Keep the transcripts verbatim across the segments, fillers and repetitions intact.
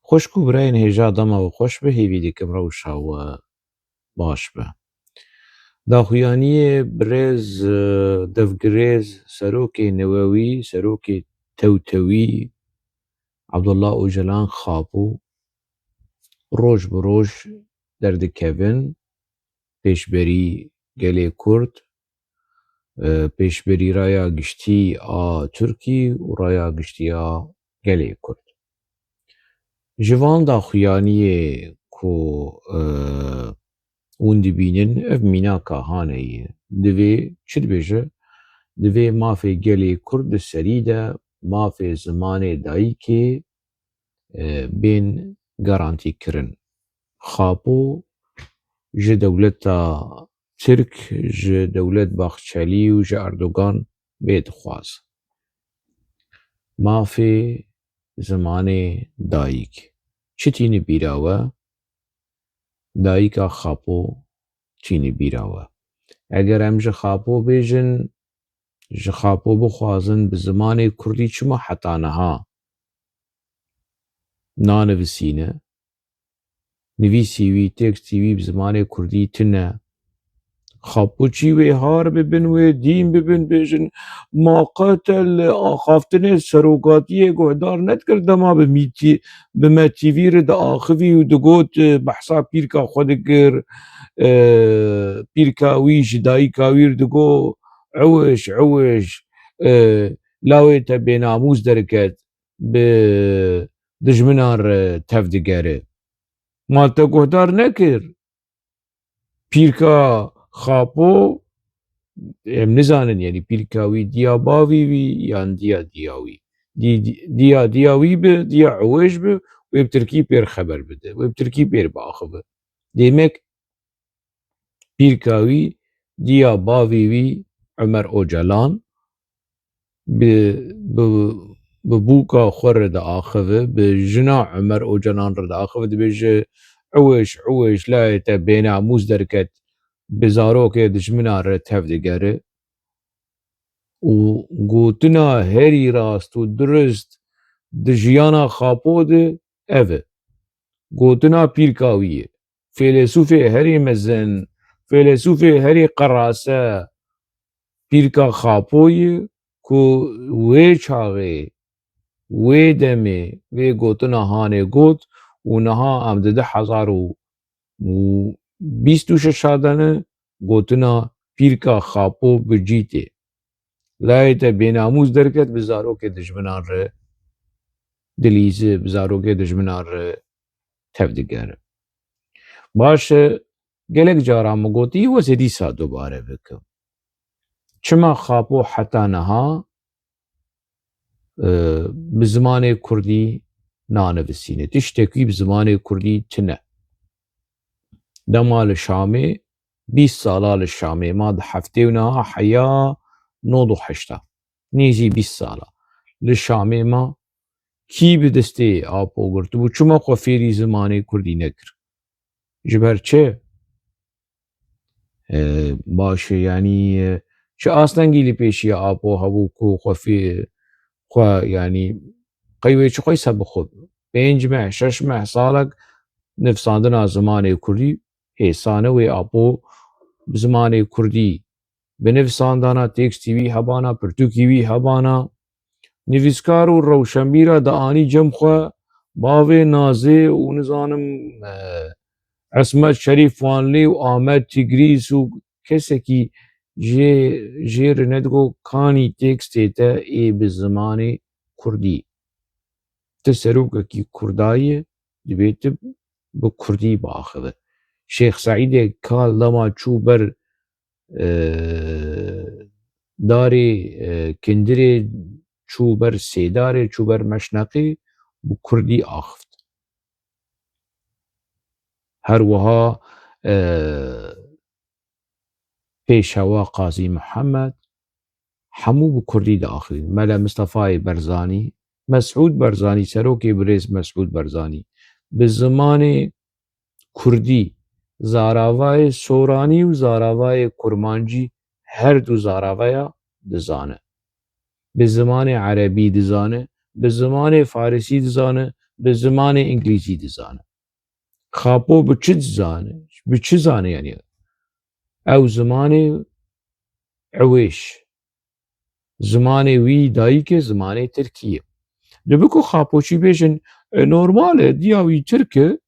Xweşk û birayên hêja, dema we xweş be, hêvî dikim rewşa we baş be. Daxuyaniyê birêz, e, devgirêz, serokê newewî, serokê tewtewî Abdullah Ocalan Xapo roj bi roj derdikevin pêşberî gelê Kurd, e, pêşberî raya giştî a Tirkî û raya giştî a gelê Kurd. Ji van daxuyaniyê ku, e, hûn dibînin, ev mînaka hane ye. Divê çi dibêje? Divê mafê gelê Kurd di serî de, mafê zimanê dayikê, e, bên garantîkirin. Xapo ji dewleta Tirk, ji dewlet Baxçelî û ji Erdogan vê dixwaz. Mafê zimanê dayik. Çi tîni bîra we? Dayika Xapo tîni bîra we. Eger em ji Xapo bêjin, ji Xapo bixwazin bi zimanê kurdî, çima heta niha nanivisîne? Nivîsî wî, tekstî wî bi zimanê kurdî tune. Xapo çî wê har bibin, wê dîn bibin, bêjin, ma qet li axaftinê serokatiyê guhdar nedikir, dema bi mîtî-, bi Me T V re diaxivî û digot, e, behsa pîrka xwe dikir, e, pîrka wî ji dayika wî re digot, "Ewiş, ewiş, e, lawê te bênamûs derket, bi dijminan re tev digere." Ma te guhdar nekir? Pîrka Xapo, em nizanin, yanî pîrka wî diya bavî wî yan diya diya wî. Dî-, dî-, diya diya wî bi, diya ewêj bi, wê bi tirkî pêr xeber bide, wê bi tirkî pêr biaxive. Demek pîrka wî diya bavî wî Omer Ocalan bi, bi, bi bûka xwe re diaxive, bi jina Omer Ocalan re diaxive, dibêje, "Ewiş, ewiş, layê te bênamûs derket, bi zarokê dijmina re tev digere." Û gotina herî rast û dirust di jiyana Xapo de ev e. Gotina pîrka wî ye. Fêlesûfê herî mezin, fêlesûfê herî qerase pîrka Xapo ye ku wê çaxê, wê demê vê gotina hanê got û niha em di du hezar û bîst û şeş de ne, gotina pîrka Xapo bi cî tê. Layê te bênamûs derket, bi zarokê dijminan re dilîze, bi zarokê dijminan re tev digere. Baş e, gelek caran min gotî, wê ez ê dîsa dubare bikim. Çima Xapo heta niha, e, bi zimanê kurdî nanivisîne? Tiştekî bi zimanê kurdî tune. Dema li Şamê, bîst sala li Şamê ma, di heftê û niha heya nod û heşta. Nêzî bîst sala. Li Şamê ma, kî bi destê Apo girtibû? Çima xwe fêrî zimanê kurdî nekir? Ji ber çi? E, baş e, yanî, e, çi astengî li pêşiya Apo hebû ku xwe fê-, xwe, yanî, qey wê çi qey sebixwe? Pênc meh, şeş meh, salek nivsandina zimanê kurdî hêsane wê Apo bi zimanê kurdî binivsandana, tekstî wî hebana, pirtûkî wî hebana. Nivîskar û rewşenbîra dianî cem xwe, bavê Nazê û nizanim, e, Esmet Şerîf Wanlî û Amed Tigrîs û kesekî jê, jê re nedigo kanî tekstê te ê bi zimanê kurdî. Tu serokekî kurda yî, divê tu bi kurdî biaxive. Şêx Seîdê Kal dema çû ber, e, darê, e, Kindirê, çû ber Sêdarê, çû ber Meşneqê, bi kurdî axift. Her wiha, e, Pêşewa Qazî Mihemed, hemû bi kurdî diaxivîn. Mele Mistefayê Berzanî, Mesûd Berzanî, serokê birêz Mesûd Berzanî, bi zimanê kurdî zaravayê soranî û zaravayê kurmancî, her du zaravaya dizane. Bi zimanê erebî dizane, bi zimanê farisî dizane, bi zimanê îngilîzî dizane. Xapo bi çi dizane? Bi çi zane yani? Ew zimanê ewêş. Zimanê wî dayikê zimanê tirkî ye. Dibe ku Xapoçî bêjin, e, normal e, diya wî tirk e,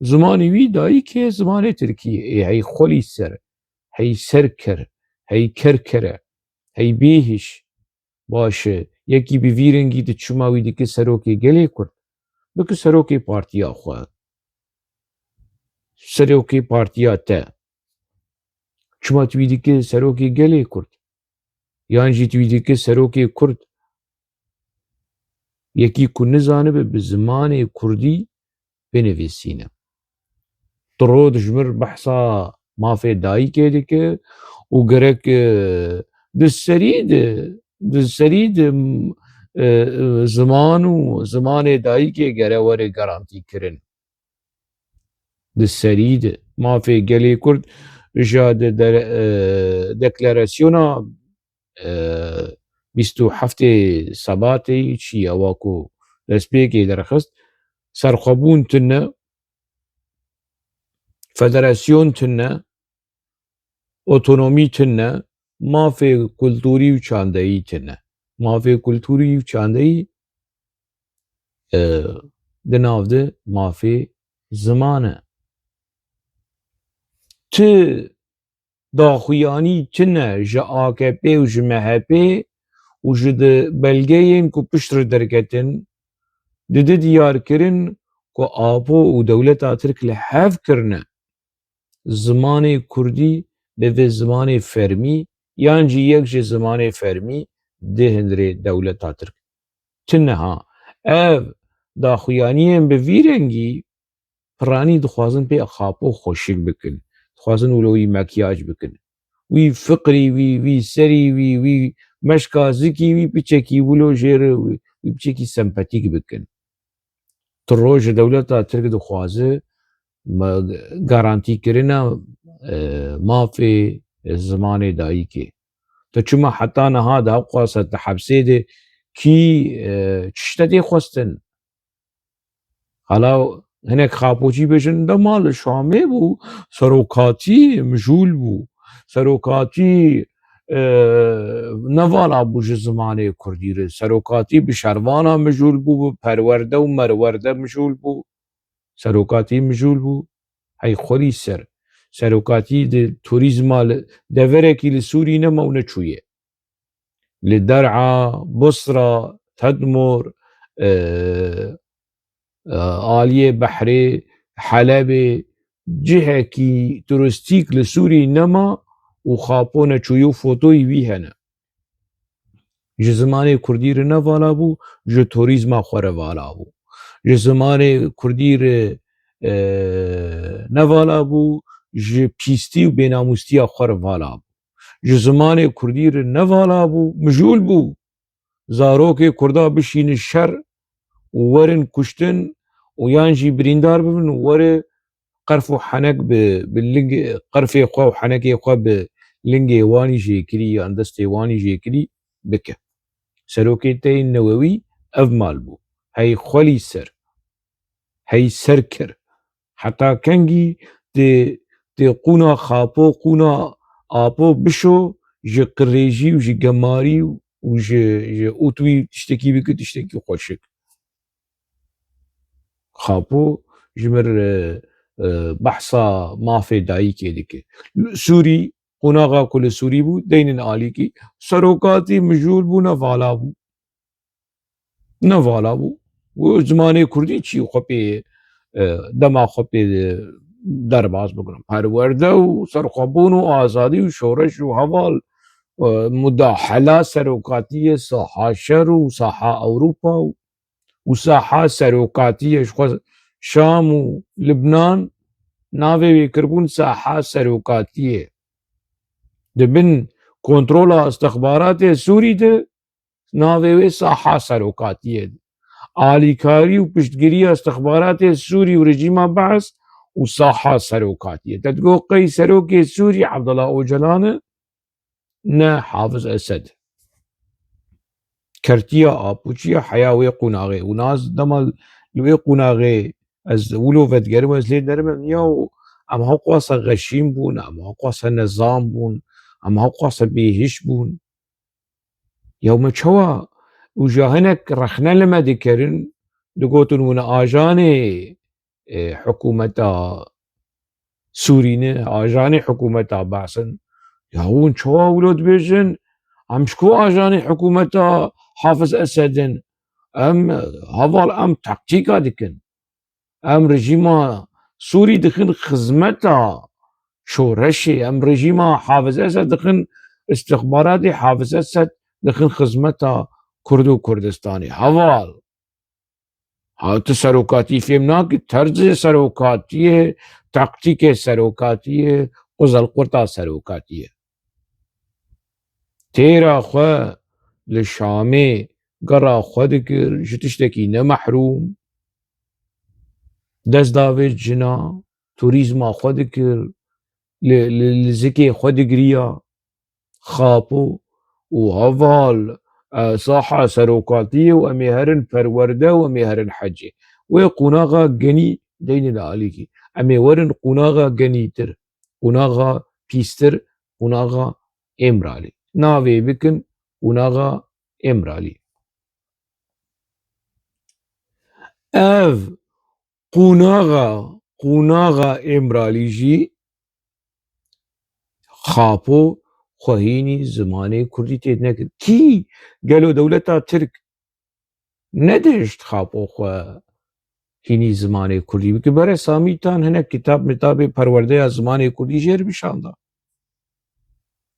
zimanê wî dayikê zimanê tirkî ye. Ê, hey xwelî ser, hey serker, hey kerkere, hey bêhiş. Baş e, yekî bi vî rengî di çima wî dike serokê gelê Kurd? Bike serokê partiya xwe. Serokê partiya te. Çima tu wî dike serokê gelê Kurd? Yan jî tu wî dike serokê Kurd? Yekî ku nizanibe bi zimanê Kurdî binivîsîne. Tu roj ji mir behsa mafê dayikê dike û gerek, e, di serî de, di serî de, e, e, ziman û zimanê dayikê gere were garantî kirin. Di serî de mafê gelê Kurd ja de, de, e, deklarasyona, e, bîst û heftê Sebatê çi ye, ewa ku destpêkê derxist, serxwebûn tune, federasyon tune, otonomî tune, mafê kulturî û çandeyî tune. Mafê kulturî û çandeyî, e, di nav de mafê ziman e. Ti daxuyanî tune ji A K P û ji M H P û ji di belgeyên ku pişt re derketin, dide diyar kirin ku Apo û dewleta Tirk li hev kirine zimanê Kurdî bivê zimanê fermî yan jî yek ji zimanê fermî di hundirê dewleta Tirk. Ti niha ev daxuyaniyên bi vî rengî piranî dixwazin pê Xapo xweşik bikin. Dixwazin wilo wî mekyaj bikin. Wî fiqrî wî, wî serî wî, wî meşka zikî wî piçekî wilo jê re wî, wî piçekî sempatîk bikin. Tu roj ji dewleta Tirk dixwaze me garantî kirina, e, mafê zimanê dayikê. Tu çima heta niha di hewqasa di hepsê de kî, e, çi ştetê xwestin? Hala hinek Xapoçî bêjin, dema li Şamê bû, serokatî mijûl bû. Serokatî, e, nevala bû ji zimanê Kurdî re. Serokatî bi şervana mijûl bû, bi perwerde û merwerde mijûl bû. Serokatî mijûl bû. Hey xwelî ser. Serokatî di turîzma li deverekî li Sûrî nema û neçûye. Li Der'a, Busra, Tedmur, e, e, aliyê behrê, Helebê, cihekî turistîk li Sûrî nema û Xapo neçûye û fotoyî wî hene. Ji zimanê Kurdî re ne vala bû, ji turîzma xwe re vala bû. Ji zimanê Kurdî re, e, ne vala bû, ji pîstî û bênamûstiya xwe re vala bû. Ji zimanê Kurdî re ne vala bû, mijûl bû. Zarokê Kurda bişînin şer û werin kuştin û yan jî birîndar bibin û were qerf û henek bi, bi ling, qerfê xwe û henekê xwe bi lingê wanî jêkirî yan destê wanî jêkirî bike. Serokê te yê newewî ev mal bû. Hey xwelî ser. Hey ser kir. Heta kengî tê, tê qûna Xapo, qûna Apo bişo ji qirêjî û ji gemarî û ji, ji ûtwî tiştekî bike, tiştekî xweşik. Xapo ji mir, e, e, behsa mafê dayikê dike. Sûrî, qonaxa ku li Sûrî bû, deynin alîkî, serokatî mijûl bû, ne vala bû. Ne vala bû. Û zimanê Kurdî çi xwe pê, e, dema xwe pê, e, derbas bikirin. Perwerde û serxwebûn û azadî û şoreş û heval, e, mudahela serokatiyê saha şer û saha Ewropa û û saha serokatiyê ji xwe Şam û Libnan navê wê kiribûn saha serokatiyê. Di bin kontrola istixbaratê Sûrî de navê wê saha serokatiyê. Alîkarî û piştgiriya istixbaratê Sûrî û rejîma Be'es û saha serokatiyê. Te digot qey serokê Sûrî Abdullah Ocalan e? Ne Hafiz Esed. Kertiya apoçiya heya wê qonaxê û nas dema li wê qonaxê ez wilo vedigerim, ez lê derim, em ya em hewqasa xeşîn bûn, em hewqasa nezan bûn, em hewqasa bêhiş bûn. Ya me çawa û ja hinek rexne li me dikerin, digotin hûn ajanê, e, hikûmeta Sûrî ne, ajanê hikûmeta Baas in. Ya hûn çawa wilo dibêjin? Em ji ku ajanê hikûmeta Hafiz Esed in? Em, heval, em taktîka dikin. Em rejîma Sûrî dixin xizmeta şoreşê. Em rejîma Hafiz Esed dixin, istixbaratê Hafiz Esed dixin xizmeta Kurd û Kurdistanê. Heval. Ha, tu serokatî fêm nakî, terzê serokatiyê, taktîkê serokatiyê, quzelqurta serokatiyê. Têra xwe li Şamê gera xwe dikir, ji tiştekî ne mehrûm. Dest davêt jina, turîzma xwe dikir, li, li, li zikê xwe digiriya. Xapo û heval, e, saha serokatiyê û em ê herin perwerde û em ê herin hecê. Wê qonaxa genî deynê li alîkî. Em ê werin qonaxa genîtir, qonaxa pîstir, qonaxa Êmralî. Navê bikin qonaxa Êmralî. Ev qonaxa, qonaxa Êmralî jî Xapo xwe hînî zimanê kurdî tê nekir. Kî? Gelo dewleta Tirk nedihişt Xapo xwe hînî zimanê kurdî bike? Berê Samî tan hinek kitab mitabê perwerdeya zimanê kurdî jê re bişanda.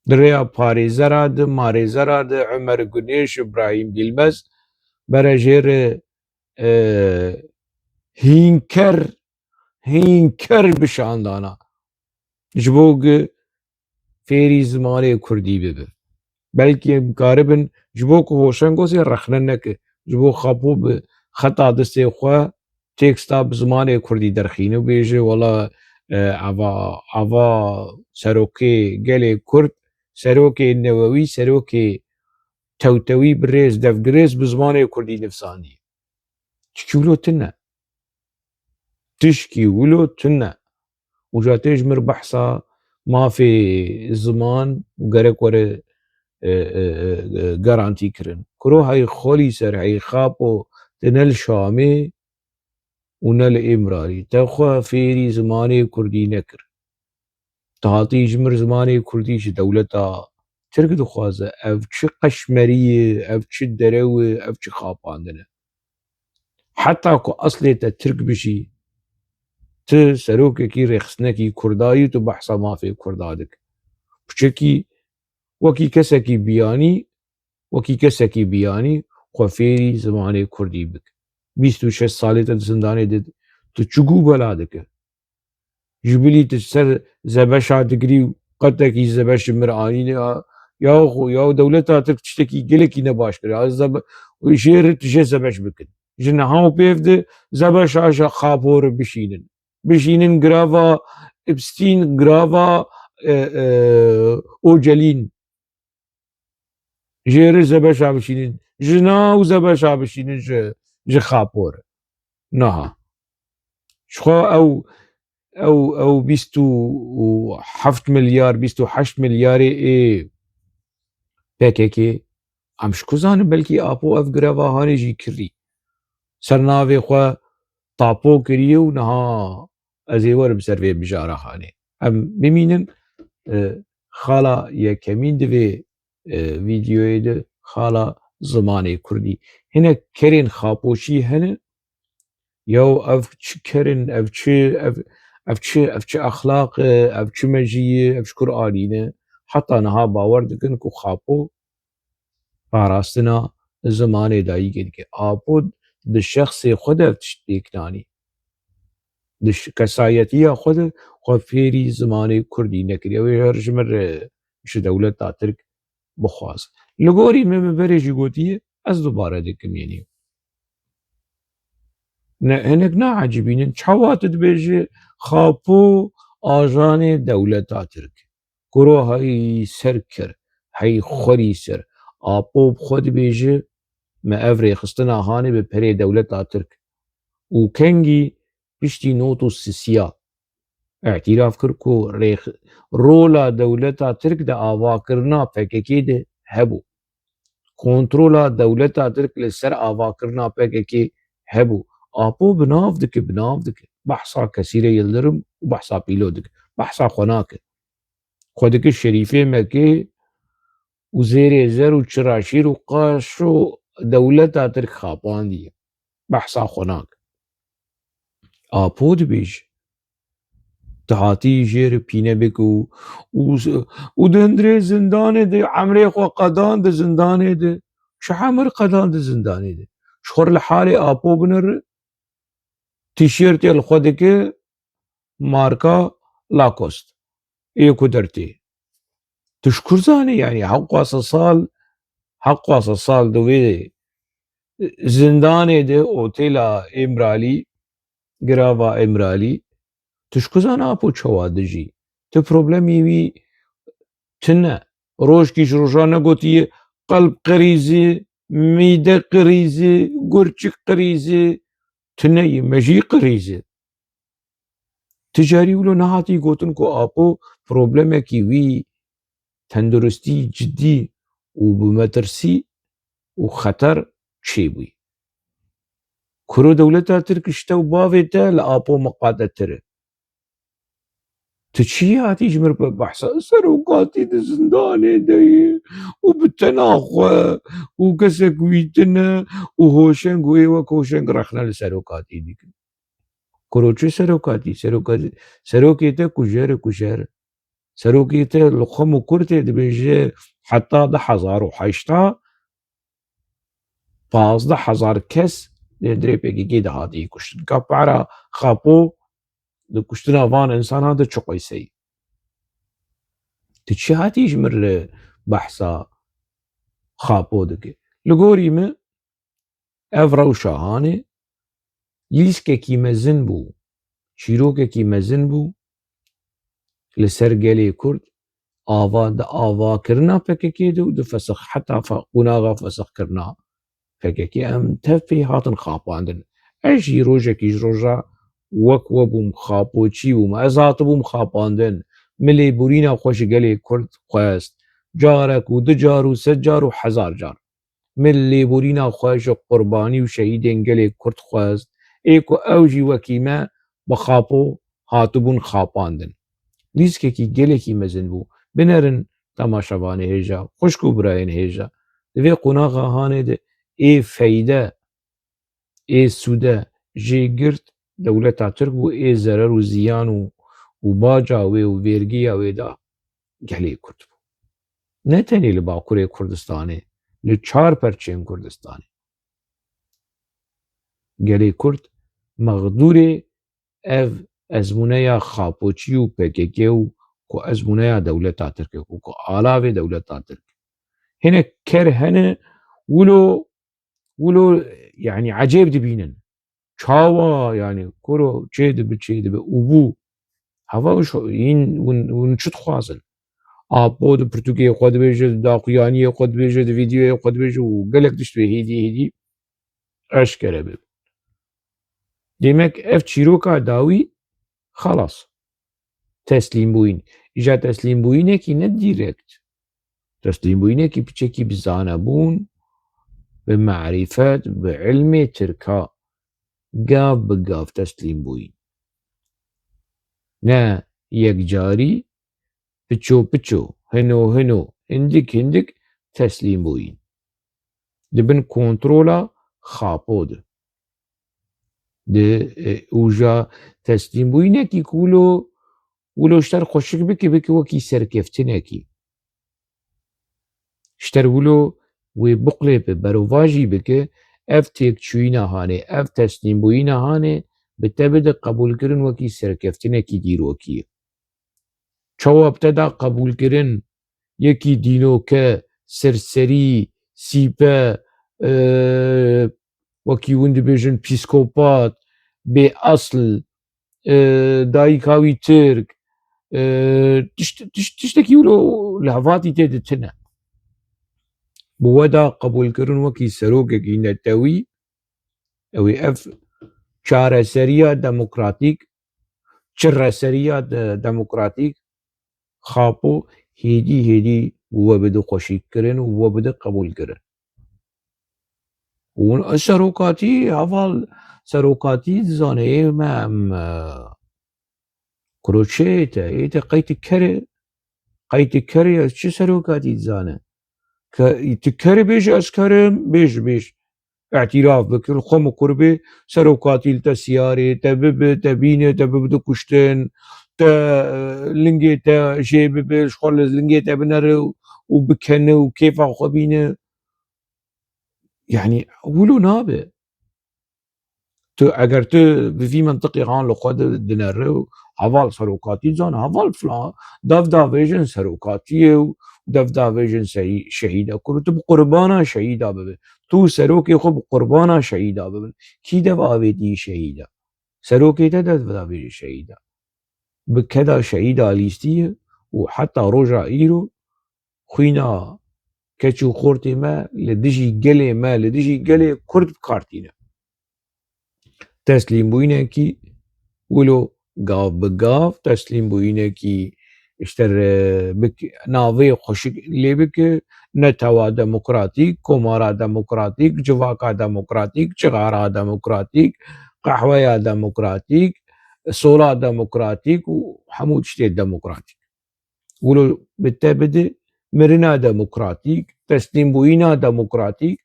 Di rêya parêzera di, marêzera di, Ömer Güneş, Îbrahîm Dîlmez, bere jê re, e, hînker, hînker bişandana. Ji bo ku fêrî zimanê kurdî bibe. Belkî em karibin ji bo ku Hoşengozê rexne neke, ji bo Xapo bi xeta destê xwe teksta bi zimanê kurdî derxîne û bêje, wela, e, ava, ava serokê gelê kurd, serokê newewî, serokê tewtewî bi rêz, devgirêz bi zimanê kurdî nivsandî. Çikî wilo tune. Tişkî wilo tune. Û ja tê ji mir behsa mafê ziman û gerek were, e, e, e, e, garantî kirin. Kuro hey xolî ser, hey Xapo, te ne li Şamê û ne li Îmralî te xwe fêrî zimanê kurdî nekir. Tu hatî ji mir zimanê kurdî ji dewleta Tirk dixwaze. Ev çi qeşmerî ye, ev çi derew e, ev çi xapandin e? Heta ku eslê te Tirk bijî, tu serokekî rêxistinekî kurda yî, tu behsa mafê kurda dik. Piçekî wekî kesekî biyanî, wekî kesekî biyanî xwe fêrî zimanê kurdî bik. Bîst û şeş salê te di zindanê de, tu çi gû bela dike? Ji bilî tu ser Zebeşa digirî û qetekî Zebeş ji mir anîne, ya, ya xwe, ya dewleta Tirk tiştekî gelekî ne baş kir. Ya Zebe-, jê re tije Zebeş bikin. Ji niha û pêv de Zebeşa ji Xapo re bişînin. Bişînin girava Epstein, girava, e, e, Ocelîn. Jê re Zebeşa bişînin. Ji nav Zebeşa bişînin ji, ji Xapo re. Niha. Ji xwe ew, ew, ew bîst û heft milyar, bîst û heşt milyarê ê P K K, em ji ku zanin, belkî Apo ev greva hanê jî kirî. Ser navê xwe Tapo kiriye û niha ez ê werim ser vê mijara hanê. Em bimînin, e, xala yekemîn di vê, e, vîdyoyê de, xala zimanê kurdî. Hinek kerên Xapoçî hene, ya ev çi ker in, ev çi, ev, ev çi, ev çi exlaq e, ev çi mejî ye, ev ji kur anîne. Heta niha bawer dikin ku Xapo parastina zimanê dayikê dike. Apo di şexsê xwe de ev tişt pêk nanî. Di ş-, kesayetiya xwe de xwe fêrî zimanê kurdî nekiriye. Wê her ji min re ji dewleta Tirk bixwaze. Li gorî min, min berê jî gotiye, ez dubare dikim, yenî. Ne, hinek naecibînin. Çawa tu dibêjî Xapo ajanê dewleta Tirk? Kuro hey ser kir, hey xwerî ser. Apo bi xwe dibêje, me ev rêxistina hanê bi perê dewleta Tirk. û kengî piştî nod û sisiya îtiraf kir ku rêx-, rola dewleta Tirk di avakirina P K K de hebû. Kontrola dewleta Tirk li ser avakirina P K K hebû. Apo bi nav dike, bi nav dike. Behsa Kesîre Yildirim û behsa Pîlo dike. Behsa xwe nake. Xwe dike Şerîfê Mekê û Zêrê Zer û Çiraşîr û Qaşo dewleta Tirk xapandiye. Behsa xwe nake. Apo dibêje, tu hatî jê re pîne bike û, û, û di hundirê zindanê de emrê xwe qedan di zindanê de. Çi emir qedan di zindanê de? Ji xwe re li halê Apo binere, tîşêrtê li xwe dike marka Lacoste. Ê ku dertê. Tu ji kur zanî, yanî hewqasa sal, hewqasa sal di wê zindanê de, otêla Îmralî, girava Îmralî, tu ji ku zanî Apo çawa dijî? Tu problemî wî tune. Rojkî ji rojan negotiye qelb qirîzî, mîde qirîzî, gurçik qirîzî, tune yî, mejî qirîzî. Ti carî wilo nehatî gotin ku Apo problemekî wî tenduristî cidî û bi metirsî û xeter çêbûyî. Kuro dewleta Tirk ji te û bavê te li Apo miqatetir e. Tu çi hatî ji mir bi behsa serokatî di zindanê de ye û bi tena xwe û kesek wî tune û hoşeng û ê wek hoşeng rexne li serokatî dikin. Kuro çi serokatî? Serokatî, serokê te kujer e, kujer. Serokê te li xwe mukur tê dibêje heta du hezar û heşta pazdeh hezar kes di hundirê P K K de hatî kuştin. Ka para Xapo di kuştina van însanan de çi qeyseyî? Tu çi hatî ji mir li behsa Xapo dike? Li gorî min ev rewşa hanê lîskekî mezin bû, çîrokekî mezin bû li ser gelê Kurd, ava di avakirina P K K de û di fesix heta fe-, qonaxa fesixkirina P K K em tev pê hatin xapandin. Ez jî rojekî ji roja wek we bûm, xapoçî bûm. Ez hatibûm xapandin. Min lêborîna xwe ji gelê Kurd xwest. Carek û du car û sed car û hezar car. Min lêborîna xwe ji qurbanî û şehîdên gelê Kurd xwest. Ê ku ew jî wekî me bi xapo hatibûn xapandin. Lîskekî gelekî mezin bû. Binerin temaşevanê hêja, xwişk û birayên hêja. Di vê qonaxa hanê de ê feyde, ê sûde jê girt dewleta Tirk bû, ê zerer û ziyan û, û baca wê û vêrgiya wê da gelê Kurd bû. Ne tenê li Bakurê Kurdistanê, li çar perçeyên Kurdistanê. Gelê Kurd mexdûrê ev ezmûneya xapoçî û P K K û ku ezmûneya dewleta Tirk e, ku, ku alavê dewleta Tirk e. Hinek ker hene wilo, wilo, yanî ecêb dibînin. Çawa, yanî kuro çê dibe, çê dibe û bû. Hava û şo-, hîn hûn, hûn çi dixwazin? Apo di pirtûkê xwe dibêje, di daxuyaniyê xwe dibêje, di vîdeoyê xwe dibêje û gelek tişt wê hêdî hêdî eşkere bibin. Demek ev çîroka dawî xelas. Teslîmbûyîn. Îja teslîmbûyînekî ne dîrekt. Teslîmbûyînekî piçekî bi zanebûn, bi marîfet, bi ilmê tirka gav bi gav teslîmbûyîn. Ne yekcarî, piço piço, hino hino, hindik hindik teslîmbûyîn. Di bin kontrola Xapo de. Di, e, û ja teslîmbûyînekî ku wilo, wilo ji te re xweşik bike, bike wekî serkeftinekî. Ji te re wilo wê biqulêpe, berovajî bike, ev têkçûyîna hanê, ev teslîmbûyîna hanê, bi te bide qebûlkirin wekî serkeftinekî dîrokî ye. Çawa bi te da qebûlkirin yekî dînoke, serserî, sîpe, e, wekî hûn dibêjin psîkopat, bê esl, e, dayika wî tirk, e, tişt-, tişt-, tiştekî wilo li hevatî tê de tune. Bi we da qebûlkirin wekî serokekî netewî, ew ê ev çareseriya demokratîk, çireseriya de-, demokratîk, Xapo hêdî hêdî we bide xweşîkirin û we bide qebûlkirin. Û serokatî, heval serokatî dizane, ê me em, e, kuro çi ê te, ê te qey tu ker î, qey tu ker î, ez çi serokatî dizane? Ke tu ker î bêje ez ker im, bêj, bêj. Îtiraf bike, li xwe mikur bê, serokatî li te siyarê, te bibe, te bîne, te bibide kuştin, te, e, lingê te jê bibe, ji xwe li lingê te binere û, û bikene û kêfa xwe bîne. Yanî, wilo nabe. Tu, eger tu bi vî mintiqê han li xwe di-, dinere û heval serokatî zan, heval filan, dev davêjin serokatiyê û dev davêjin seyî-, şehîda kir û tu bi qurbana şehîda bibe. Tu û serokê xwe bi qurbana şehîda bibin. Kî dev avêtî şehîda? Serokê te dev davêjî şehîda. Bi keda şehîda lîstiye û heta roja îro xwîna keç û xortê me li dijî gelê me, li dijî gelê Kurd bi kar tîne. Teslîmbûyînekî wilo gav bi gav, teslîmbûyînekî ji te re bik-, navê xweşik lê bike, netewa demokratîk, komara demokratîk, civaka demokratîk, cixara demokratîk, qehweya demokratîk, sola demokratîk û hemû tiştê demokratîk. Wilo bi te bide mirina demokratîk, teslîmbûyîna demokratîk,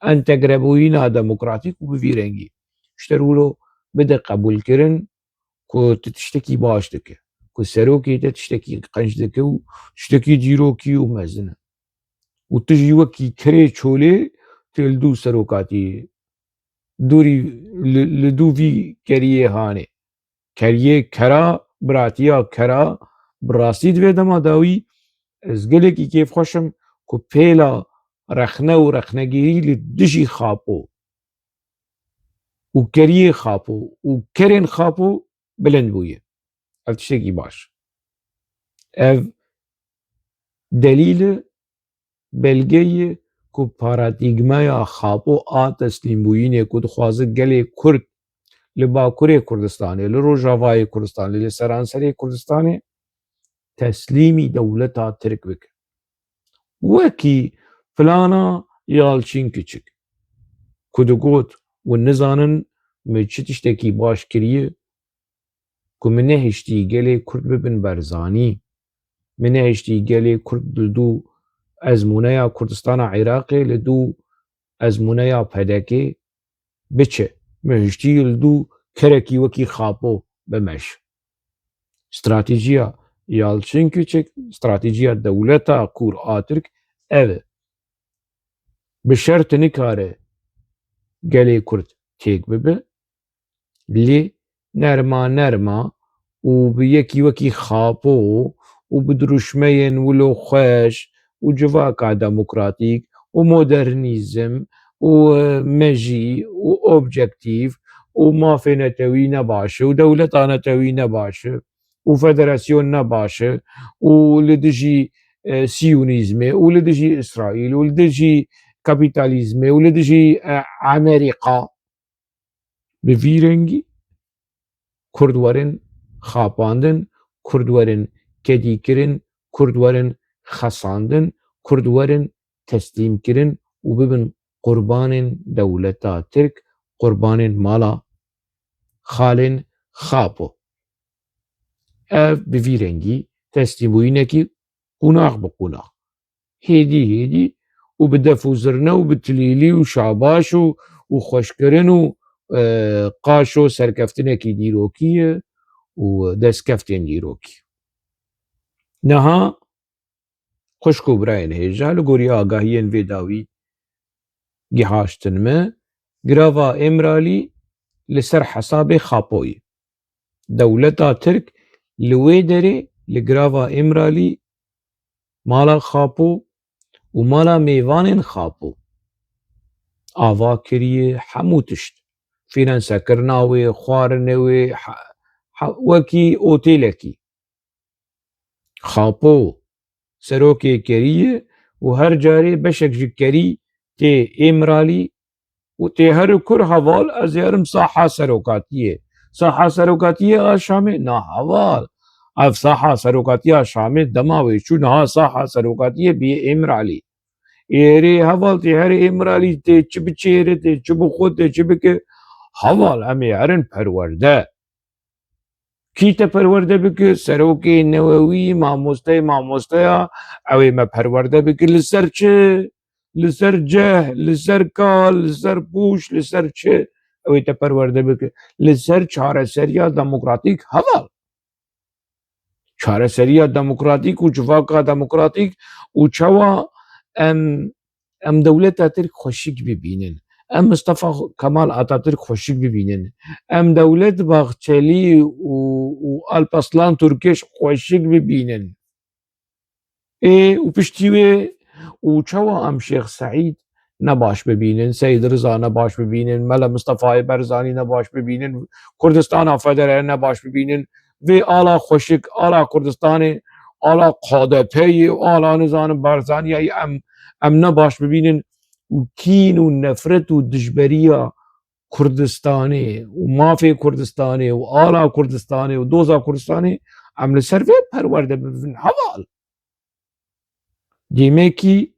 entegrebûyîna demokratîk û bi vî rengî. Ji te re wilo bide qebûlkirin ku tu tiştekî baş dike, ku serokê te tiştekî qenc dike û tiştekî dîrokî û mezin e. Û tu jî wekî kerê çolê tu li dû serokatî dûrî li, li dû vî keriyê hanê. Keriyê kera, biratiya kera, bi rastî di vê dema dawî ez gelekî kêfxweş im ku pêla rexne û rexnegirî li dijî Xapo û keriyê Xapo û kerên Xapo bilind bûye. Ev tiştekî baş. Ev delîl e, belge ye ku paradîgmaya Xapo a teslîmbûyînê ku dixwaze gelê Kurd li Bakurê Kurdistanê, li Rojavayê Kurdistanê, li seranserê Kurdistanê teslîmî dewleta Tirk bike. Wekî plana Yalçin Kiçik ku digot, hûn nizanin min çi tiştekî baş kiriye, ku min nehiştî gelê Kurd bibin berzanî. Min nehiştî gelê Kurd li dû ezmûneya Kurdistana Iraqê, li dû ezmûneya P D K'ê biçe. Min hiştî li dû kerekî wekî Xapo bimeş. Stratejiya Yalçin Küçük, stratejiya dewleta kûr a Tirk ev e. Bi şert nikare gelê Kurd têk bibe, lê nerma nerma û bi yekî wekî Xapo û bi dirûşmeyên wilo xweş û civaka demokratîk û modernîzm û, e, mejî û objektîf û mafê netewî ne baş e û dewleta netewî ne baş e û federasyon ne baş e û li dijî, e, siyonîzmê û li dijî Îsraîl û li dijî kapîtalîzmê û li dijî, e, Amerîka. Bi vî rengî Kurd werin xapandin, Kurd werin kedîkirin, Kurd werin xesandin, Kurd werin teslîmkirin û bibin qurbanên dewleta Tirk, qurbanên mala xalên Xapo. Ev bi vî rengî teslîmbûyînekî qunax bi qunax, hêdî hêdî û bi def û zirne û bi tilîlî û şabaş û, û xweşkirin û, e, qaşo serkeftinekî dîrokî ye û destkeftên dîrokî. Niha xwişk û birayên hêja, li gorî agahiyên vê dawî gihaştin me, girava Îmralî li ser hesabê Xapoyê. Dewleta Tirk li wê derê li girava Îmralî mala Xapo û mala mêvanên Xapo ava kiriye, hemû tişt. Fînansekirina wê, xwarinê wê, he-, he-, wekî otêlekî. Xapo serokê kerî ye û her carê beşek ji kerî tê Îmralî û tê here kur heval, ez ê herim saha serokatiyê. Saha serokatiyê a Şamê? Na heval. Ev saha serokatiya Şamê dema wê çû, niha saha serokatiyê bîye Îmralî. Êrê heval tê here Îmralî, tê çi biçêre, tê çi bixwe, tê çi bike. Heval, em ê herin perwerde. Kî te perwerde bike? Serokê newewî, mamosteyê mamosteya, ew ê me perwerde bike. Li ser çi? Li ser ceh, li ser kal, li ser pûş, li ser çi? Ew ê te perwerde bike. Li ser çareseriya demokratîk heval. Çareseriya demokratîk û civaka demokratîk û çawa em, em dewleta Tirk xweşik bibînin. Em Mustafa Kemal Atatürk xweşik bibînin. Em Dewlet Bahçelî û, û Alparslan Türkeş xweşik bibînin. Ê, û piştî wê, û çawa em Şêx Seîd ne baş bibînin, Seyid Riza ne baş bibînin, Mele Mistefayê Barzanî ne baş bibînin, Kurdistana Federe ne baş bibînin, vê ala xweşik, ala Kurdistanê, ala K D P'yê, ala nizanim Barzaniyê em, em ne baş bibînin û kîn û nefret û dijberiya Kurdistanê û mafê Kurdistanê û ala Kurdistanê û doza Kurdistanê em li ser vê perwerde bibin heval. Demekî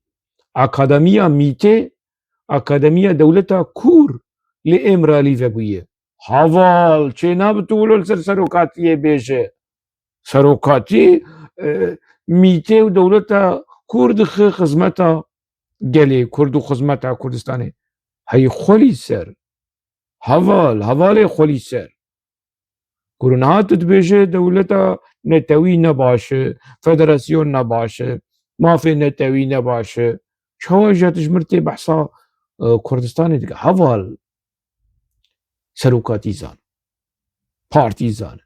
akademiya mîtê, akademiya dewleta kûr li Îmralî vebûye. Heval, çênabe tu wilo li ser serokatiyê bêje. Serokatî, e, mîtê û dewleta kûr dixe xizmeta gelê Kurd û xizmeta Kurdistanê. Hey xwelî ser. Heval, hevalê xwelî ser. Kuru niha tu dibêje dewleta netewî ne baş e, federasyon ne baş e, mafê netewî ne baş e. Çawa ji tu ji mir tê behsa, e, Kurdistanê dike? Heval, serokatî zan. Partî zan.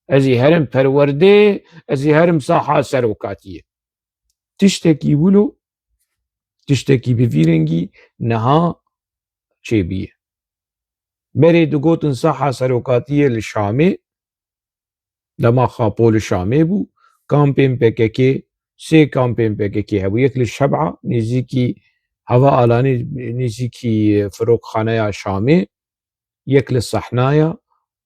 Ez ê herim perwerdê, ez ê herim saha serokatiyê. Tiştekî wilo, tiştekî bi vî rengî niha çêbûye. Berê digotin saha serokatiyê li Şamê, dema Xapo li Şamê bû, kampên P K K, sê kampên P K K hebû, yek li Şeb'a, nêzîkî Hava Alanê, nêzîkî firokxaneya Şamê, yek li Sehnaya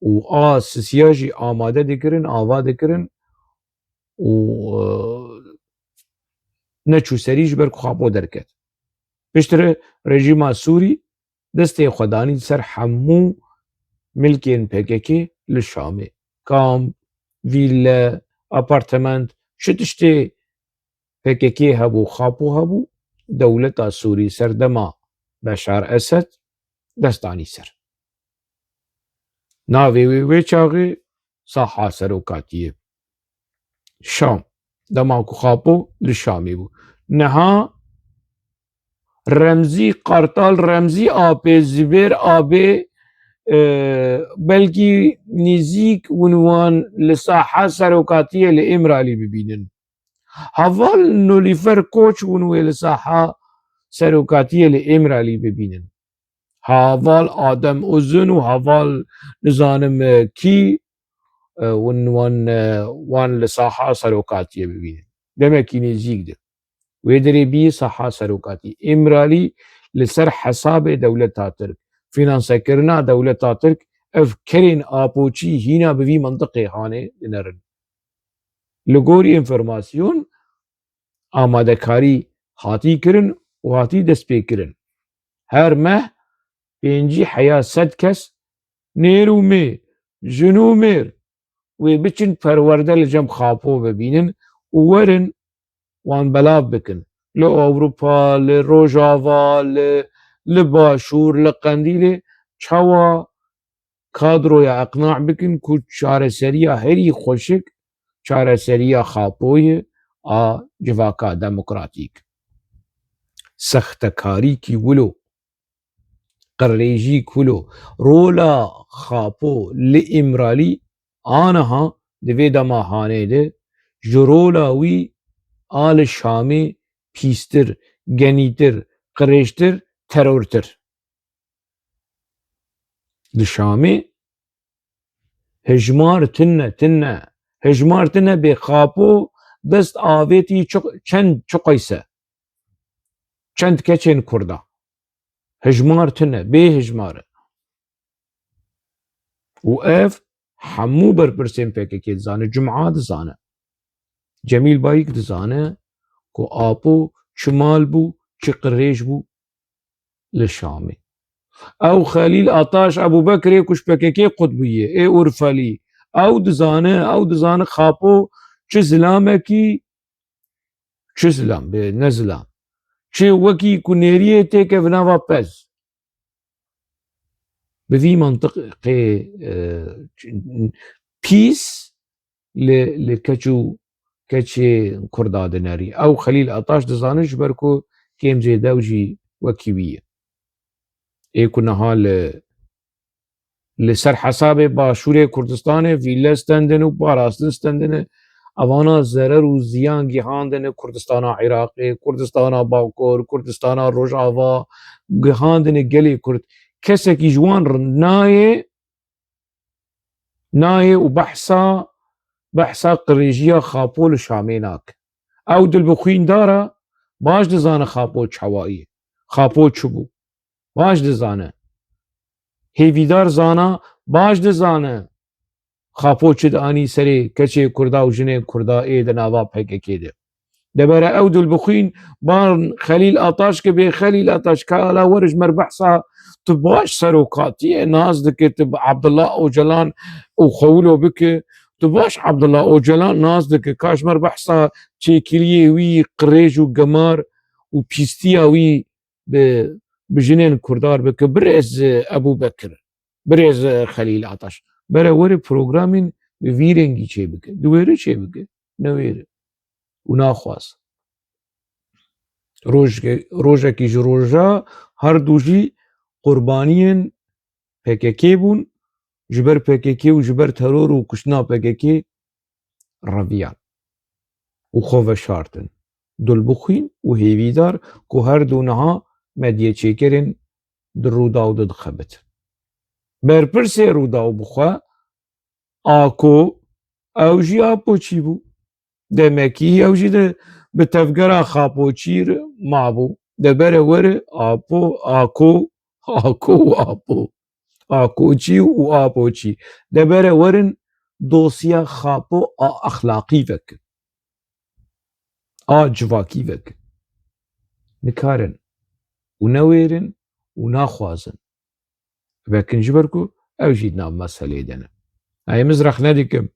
û a sisiya jî amade dikirin, ava dikirin û, e, neçû serî ji ber ku Xapo derket. Piştre rejîma Sûrî destê xwe danî ser hemû milkên P K K li Şamê. Kamp, vîlle, apartement, çi tiştê P K K hebû, Xapo hebû, dewleta Sûrî serdema Beşar Esed dest danî ser. Navê wê wê çaxê saha serokatiyê. Şam. Dema ku Xapo li Şamê bû. Niha Remzî Qartal, Remzî Apê, Zibêr Abê, e, belkî nêzîk hûn wan li saha serokatiyê li Îmralî bibînin. Heval Nolîfer Koç hûn wê li saha serokatiyê li Îmralî bibînin. Heval Adem Uzun û heval nizanim, e, kî, e, hûn wan, e, wan li saha serokatiyê bibînin. Demekî nêzîk de. Wê derê bî saha serokatî. Îmralî li ser hesabê dewleta Tirk, fînansekirina dewleta Tirk, ev kerên apoçî hîna bi vî mintiqê hanê dinerin. Li gorî înformasyon, amadekarî hatî kirin û hatî destpêkirin. Her meh pêncî heya sed kes, nêr û mêr, jin û mêr, wê biçin perwerde li cem Xapo bibînin û werin wan belav bikin. Li Ewropa, li Rojava, li, li Başûr, li Qendîlê çawa kadroya iqna bikin ku çareseriya herî xweşik çareseriya Xapoyê a civaka demokratîk. Sextekarîkî wilo, qirêjîk wilo, rola Xapo li Îmralî aniha di vê dema hanê de ji rola wî a li Şamê pîstir, genîtir, qirêjtir, terortir. Li Şamê hejmar tune, tune. Hejmar tune bê Xapo dest avêtî çi-, çend çiqeyse. Çend keçên Kurda. Hijmar tune, bê hijmar e. Û ev hemû berpirsên P K K dizane, Cuma dizane. Cemîl Bayik dizane ku Apo çi mal bû, çi qirêj bû li Şamê. Ew Xelîl Ataş Ebûbekirê ku ji P K K qut bûye, ê Urfelî, ew dizane, ew dizane Xapo çi zilamekî, çi zilam, bê, ne zilam. Çi wekî ku nêriyê têkeve nava pez. Bi vî mantiqê, e, pîs li, li keç û keçê Kurda dinerî. Ew Xelîl Ataş dizane ji ber ku kêm zêde ew jî wekî wî ye. Ê ku niha li, li ser hesabê Başûrê Kurdistanê vîle stendin û parastin stendine. Evana zerer û ziyan gihandine Kurdistana Iraqê, Kurdistana Bakur, Kurdistana Rojava, gihandine gelê Kurd. Kesekî ji wan re nayê, nayê û behsa, behsa qirêjiya Xapo li Şamê nake. Ew dilbixwîndar e, baş dizane Xapo çawa ye, Xapo çi bû. Baş dizane. Hêvîdar zana, baş dizane. Xapo çi dianî serê keçê Kurda û jinên Kurda ê di nava P K K de. Debere ew dilbixwîn ban Xelîl Ataş ke bê Xelîl Ataş ka ala wer ji mer behsa tu baş serokatiyê nas dike, tu bi Abdullah Ocalan û Xewilo bike, tu baş Abdullah Ocalan nas dike, ka ji mer behsa çêkiriyê wî, qirêj û gemar û pîstiya wî bi, bi jinên Kurdar bike, birêz Ebû Bekir, birêz Xelîl Ataş. Bere were programên bi vî rengî çêbike. Diwêre çêbike. Newêre. Û naxwaz. Rojke-, rojekî ji roja her du jî qurbaniyên P K K bûn, ji ber P K K û ji ber teror û kuştina P K K reviyan û xwe veşartin. Dilbixwîn û hêvîdar ku her du niha medyêçêkerên di Rûdaw de dixebitin. Berpirsê Rûdaw bi xwe Ako, ew jî Apoçî bû. Demekî ew jî di, bi tevgera Xapoçî re mabû. Debere were Apo, Ako, Ako û Apo. Akoçî û Apoçî. Debere werin dosya Xapo a exlaqî vekin. A civakî vekin. Nikarin. Û newêrin û naxwazin. Vekin ji ber ku ew jî di nav meselê de ne. Em ez rexne dikim.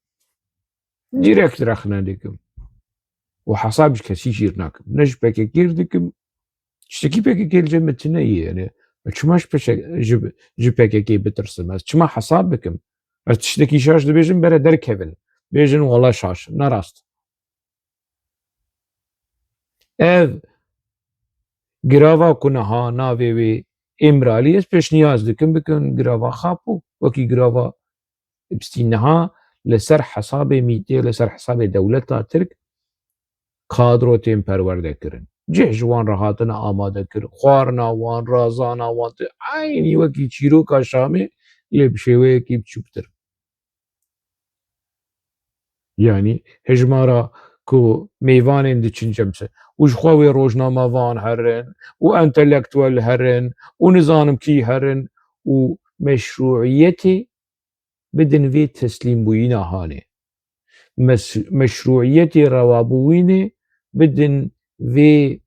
Direkt rexne dikim. Û hesab ji kesî jî nakim. Ne ji P K K dikim. Tiştekî P K K li cem min tune ye. Yani, çima ji P K K, ji, ji P K K bitirsim? Ez çima hesab bikim? Ez tiştekî şaş dibêjim, bere derkevin. Bêjin, wala şaş. Ne rast. Ev girava ku niha navê wê Îmralî, ez pêşniyaz dikim bikin girava Xapo, wekî girava Epstîn. Niha li ser hesabê mîtê, li ser hesabê dewleta Tirk kadro tên perwerde kirin. Cih ji wan re hatine amade kir, xwarina wan, razana wan tê eynî wekî çîroka Şamê, lê bi şêweyekî biçûktir. Yanî hejmara ku mêvanên diçin cem se û ji xwe wê rojnamevan herin û entelektuel herin û nizanim kî herin û meşrûiyetê bidin vê teslîmbûyîna hanê. Mes-, meşrûiyetê rewabûyînê bidin vê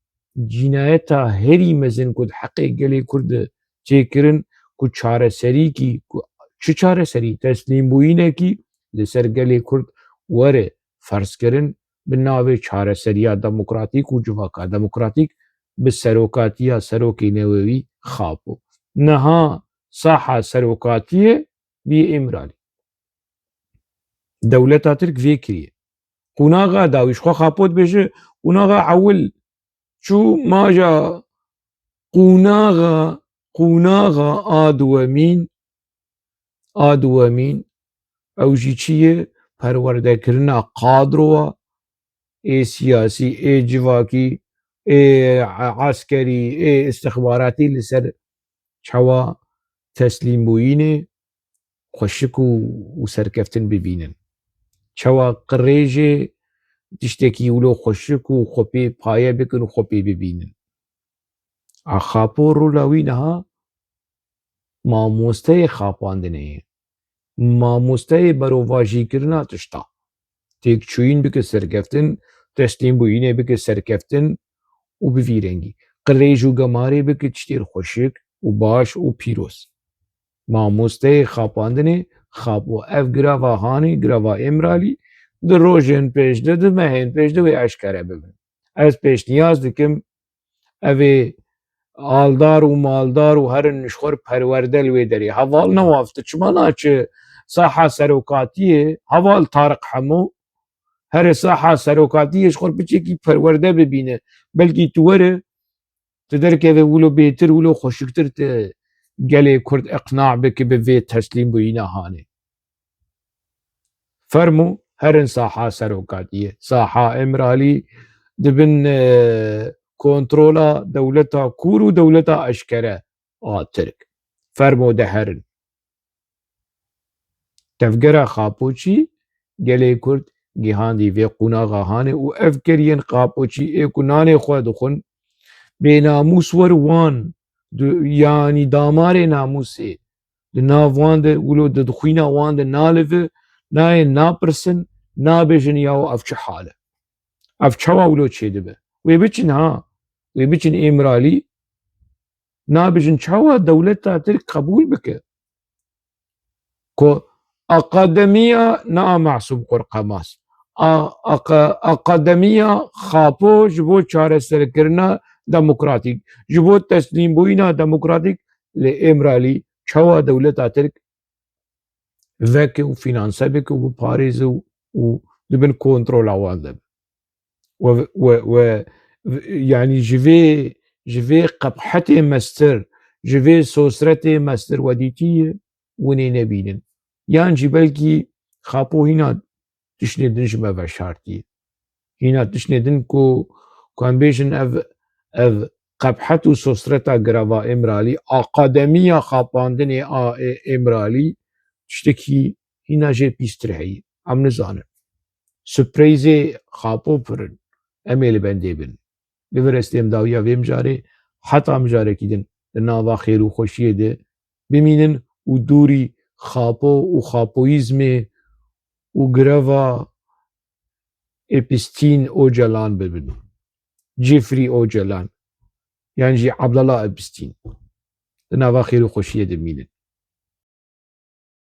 cînayeta herî mezin ku di heqê gelê Kurd de çêkirin, ku çareserîkî, ku çi çareserî, teslîmbûyînekî li ser gelê Kurd were ferzkirin, bi navê çareseriya demokratîk û civaka demokratîk bi serokatiya serokê newewî Xapo. Niha saha serokatiyê bî Îmralî. Dewleta Tirk vê kiriye. Qûnaxa dawî ji xwe Xapo dibêje, qûnaxa ewil çû maja qûnaxa, qûnaxa a duwemîn, a duwemîn, ew jî çi ye? Perwerdekirina kadroya ê siyasî, ê civakî, ê eskerî, ê istixbaratî li ser çawa teslîmbûyînê xweşik û, û serkeftin bibînin. Çawa qirêjê tiştekî wilo xweşik û xwe pê paye bikin û xwe pê bibînin. A Xapo rola wî niha mamosteyê xapandinê ye. Mamosteyê berovajîkirina tişta. Têkçûyîn bike serkeftin, teslîmbûyînê bike serkeftin û bi vî rengî. Qirêj û gemarê bike tiştê xweşik û baş û pîroz. Mamosteyê xapandinê xapo. Ev girava hanê, girava Îmralî, di rojên pêş de, di mehên pêş de wê eşkere bibin. Ez pêşniyaz dikim, evê aldar û maldar û herin ji xwe perwerde li wê derê. Heval Newaf, tu çima naçi saha serokatiyê? Heval Tariq Hemo, here saha serokatiyê ji xwe piçekî perwerde bibîne. Belkî tu were, tu derkeve wilo bêtir, wilo xweşiktir tu gelê Kurd iqna bike bi vê teslîmbûyîna hanê. Fermo herin saha serokatiyê, saha Îmralî di bin, e, kontrola dewleta kûr û dewleta eşkere a Tirk. Fermo de herin. Tevgera Xapoçî gelê Kurd gihandî vê qonaxa hanê û ev keriyên Xapoçî ê ku nanê xwe dixwin, bênamûs wer wan, du-, yanî damarê namûsê di nav wan de, wilo di xwîna wan de nalive, nayên napirsin, nabêjin yaw ev çi hal e? Ev çawa wilo çêdibe? Wê biçin ha, wê biçin Îmralî, nabêjin çawa dewleta Tirk qebûl bike ku akademiya na Masûm Qurqemaz, a-, aka-, akademiya Xapo ji bo çareserkirina demokratîk, ji bo teslîmbûyîna demokratîk li Îmralî çawa dewleta Tirk veke û fînanse bike û biparêze û, û di bin kontrola wan de be. We, we, we, yanî ji vê, ji vê qebhetê mestir, ji vê sosretê mestir we dîtiye, winê nebînin. Yan jî belkî Xapo hîna tiştê din ji me veşartiye. Hîna tiştê din ku, ku em bêjin ev, ev qebhet û sosreta girava Îmralî, akademiya xapandinê a Ê-, Îmralî, tiştekî hîna jê pîstir heye. Em nizanin. Surpreyzê Xapo pir in. Em ê li bendê bin. Li vir ez têm dawiya vê mijarê, heta mijarekî din di nava xêr û xweşiyê de bimînin û dûrî Xapo û xapoyîzmê û greva Epstein Ocalan bibin. Jeffrey Ocalan, yan jî Abdallah Epstein. Di nava xêr û xweşiyê de mînin.